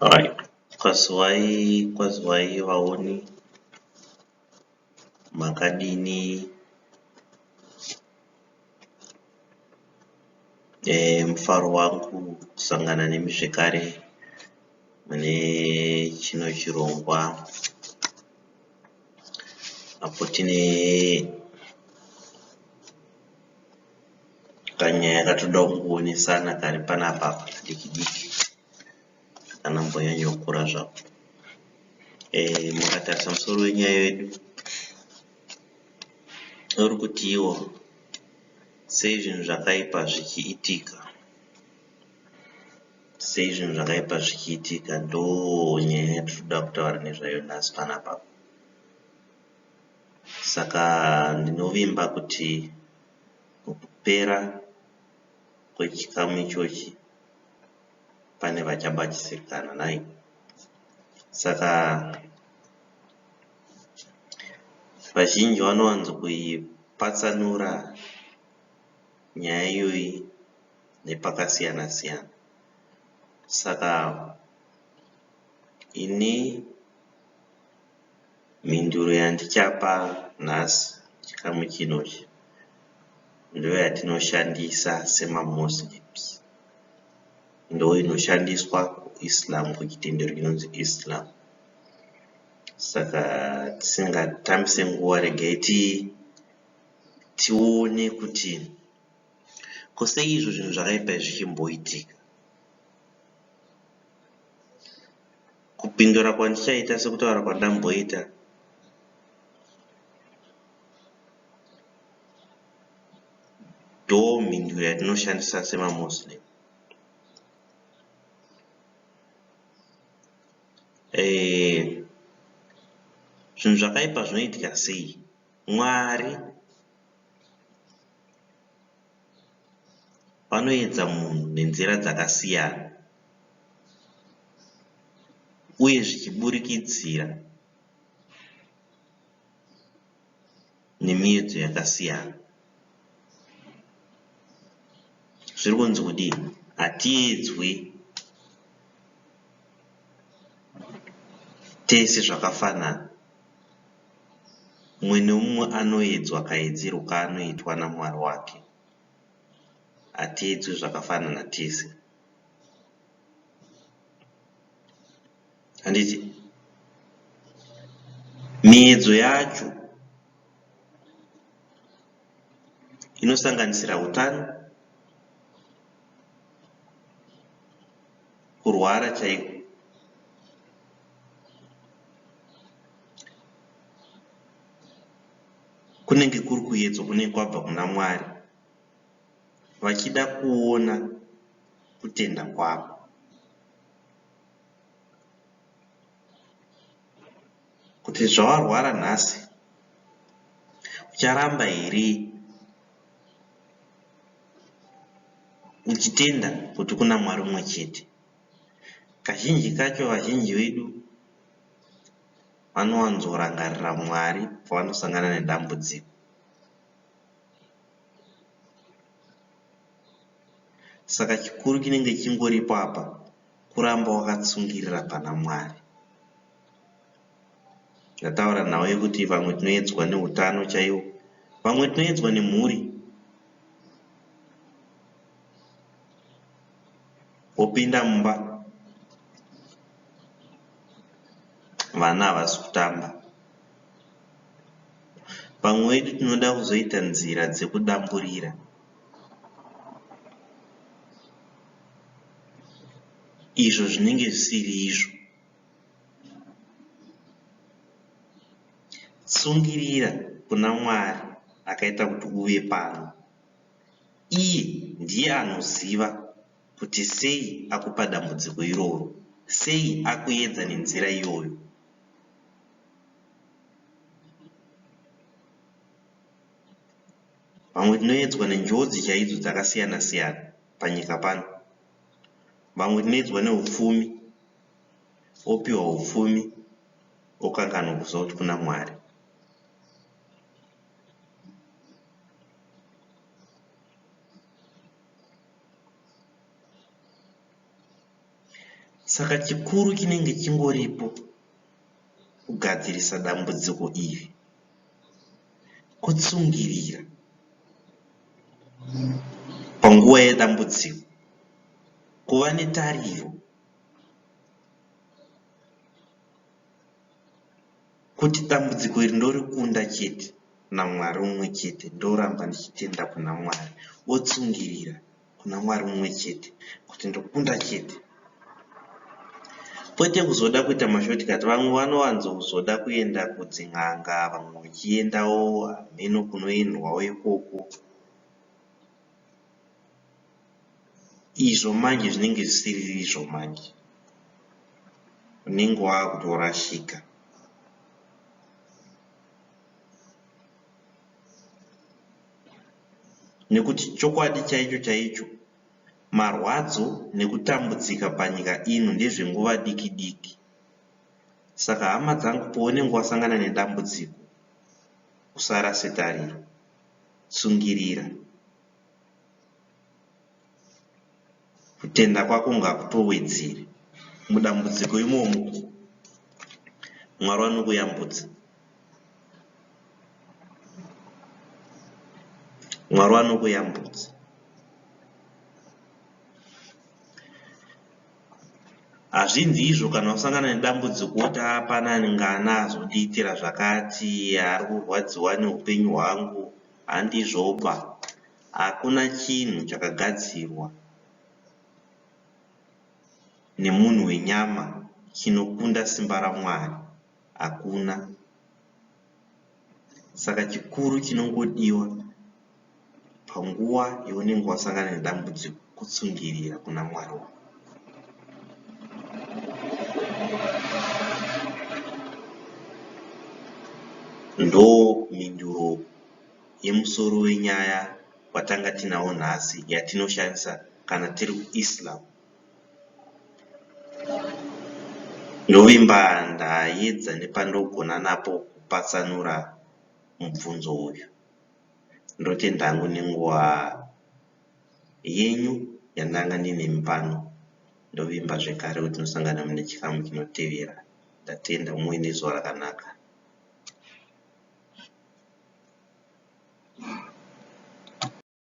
Alright, kwaziwai kwaziwai vaoni makadini e, mufaro wangu kusangana nemi zvekare mune chino chirongwa apo tine kanyaya katoda kungoonesana kari panapa apa kadiki diki kana mbonyanya kukura zvako e, mukatarisa musoro wenyaya yedu uri kuti iwo sei zvinhu zvakaipa zvichiitika sei zvinhu zvakaipa zvichiitika ndo nyaya yatiri kuda kutaura nezvayo nhasi panapa saka ndinovimba kuti mukupera kwechikamu ichochi pane vachabatsirikana nhai saka vazhinji vanowanzo kuipatsanura nyaya iyoyi nepakasiyana siyana saka ini mhinduro yandichapa nhasi chikamu chinochi ndoyatinoshandisa semaMuslims ndoinoshandiswa kuIslam kuchitendero chinonzi Islam saka tisingatambise nguva regai tione kuti ko sei izvo zvinhu zvakaipa izvi zvichimboitika. Kupindura kwandichaita sekutaura kwandamboita ndomhinduro yatinoshandisa semaMuslim. Eh, zvinhu zvakaipa zvinoitika sei? Mwari vanoedza munhu nenzira dzakasiyana uye zvichiburikidzira nemiedzo yakasiyana. Zviri kunzi kudii? Hatiedzwi tese zvakafanana. Mumwe nemumwe anoedzwa kaedzerwo kaanoitwa naMwari wake. Hatiedzwi zvakafanana tese. Handiti? Miedzo yacho inosanganisira utano, kurwara chaiko, kunenge kuri kuedzwa kunenge kwabva kuna Mwari vachida kuona kutenda kwako. Kuti zvawarwara nhasi ucharamba here uchitenda kuti kuna Mwari mumwe chete? Kazhinji kacho vazhinji vedu vanowanzorangarira Mwari pavanosangana nedambudziko. Saka chikuru chinenge chingoripo apa kuramba wakatsungirira pana Mwari. Ndataura nhau yekuti vamwe tinoedzwa neutano chaiwo, vamwe tinoedzwa nemhuri. Wopinda mumba vana havasi kutamba. Vamwe vedu tinoda kuzoita nzira dzekudamburira. Izvo zvinenge zvisiri izvo. Tsungirira kuna Mwari akaita kuti uve pano. Iye ndiye anoziva kuti sei akupa dambudziko iroro, sei akuedza nenzira iyoyo. Vamwe tinoedzwa nenjodzi chaidzo dzakasiyana siyana panyika pano. Vamwe tinoedzwa neupfumi, opiwa upfumi okanganwa kuziva kuti kuna Mwari. Saka chikuru chinenge chingoripo kugadzirisa dambudziko iri kutsungirira panguva yedambudziko, kuva netariro kuti dambudziko iri ndorikunda chete naMwari mumwe chete, ndoramba ndichitenda kuna Mwari, wotsungirira kuna Mwari mumwe chete kuti ndokunda chete. Kwete kuzoda kuita mashortcut, vamwe vanowanzozoda kuenda kudzin'anga, vamwe vachiendawo hameno kunoendwawo ikoko. Izvo manje zvinenge zvisiri izvo manje, unenge wakutorashika. Nekuti chokwadi chaicho chaicho marwadzo nekutambudzika panyika ino ndezvenguva diki diki. Saka hama dzangu paunenge wasangana nedambudziko usarase tariro, tsungirira. Kutenda kwako ngakutowedzere. Mudambudziko imomo Mwari vanokuyambutsa. Mwari vanokuyambutsa. Hazvinzi izvo kana wasangana nedambudziko woti hapana ngana azondiitira zvakati, ari kurwadziwa neupenyu hwangu. Handizvoba. Hakuna chinhu chakagadzirwa nemunhu wenyama chinokunda simba raMwari. Hakuna. Saka chikuru chinongodiwa panguva yaunenge wasangana nedambudziko kutsungirira kuna Mwari wako. Ndomhinduro yemusoro wenyaya watanga tinawo nhasi yatinoshandisa kana tiri kuIslam. Ndovimba ndaedza nepandogona napo kupatsanura mubvunzo uyu. Ndotenda hangu nenguva yenyu yandanga ndinemi pano. Ndovimba zvekare kuti tinosangana mune chikamu chinotevera. Ndatenda muve nezuva rakanaka.